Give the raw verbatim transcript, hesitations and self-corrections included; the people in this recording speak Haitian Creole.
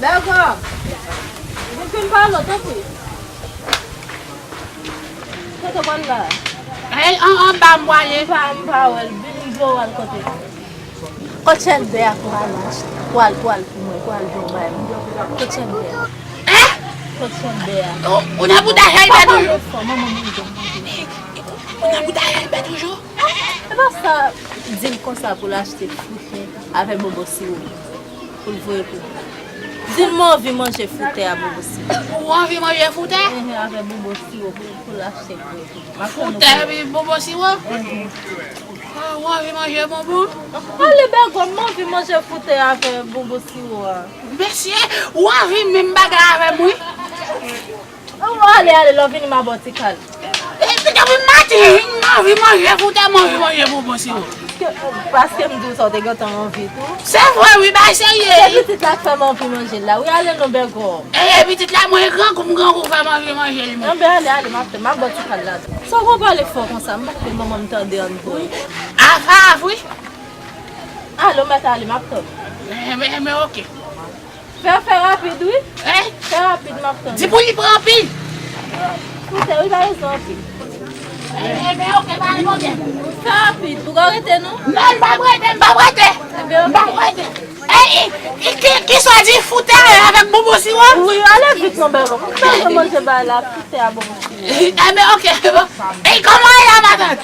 Bègò, vin fin pale, tanpri. Kote w pral la? Ay, an, anba m pwale. M pa, m pa wè l. Vin, m voye w al kote. Kot chèlbè a pou al achte, pou al, pou al pou mwen, pou al jwenn bay mwen. Kot chèlbè a? Hein? Kot chèlbè a? Ou, ou nan bouda chèlbè toujou? Ou nan bouda chèlbè toujou? E pa sa, di l konsa pou l achte foutè avè bonbon siwo pou l voye pou mwen. Di l mwen anvi manje foutè a bonbon siwo. Ou anvi manje foutè? Ehe, avè bonbon siwo pou, pou l achte l voye pou mwen. M ap tann ou. Foutè epi bonbon siwo? Ehe. Ah, ou anvi manje bonbon? Ale, Bègò, m anvi manje foutè avè bonbon siwo a. Mesye, ou anvi menm bagay avè m, wi. Ou ale, ale, lè w vini, m a ba w ti kal. E, piga m mati, m anvi manje foutè, m anvi manje bonbon siwo. Ke, paske m di w sa, w te gentan anvi tou. Se vre, wi, bay serye. Se pitit la k fè m anvi manje l la. Wi, ale non, Bègò. E, pitit la, mwen grangou, m grangou fè m anvi manje l, mwen. Anben, ale, ale, m ap fè, m ap ba w ti kal la. Sa w konn pale fò konsa, m pa vle manman m tande ann dòmi. Afa, wi. Ale, w mèt ale, m ap tann. Enben, enben, oke. Fè, fè rapid, wi. Hein? Fè rapid, m ap tann. Di pou li pran anpil. Foutè, wi, pa bezwen anpil. Enben, oke, pa gen pwoblèm. Fè rapid, ou ka rete, non? Non, m p ap rete, m p ap rete. Enben, oke. M p ap rete. Ey, ki, ki, ki sa w di foutè avèk bonbon siwo? Wi, ale vit non, Bègò. M bezwen manje bagay la, foutè a bonbon siwo. Enben, oke, bon. Ey, kòman w ye la, matant?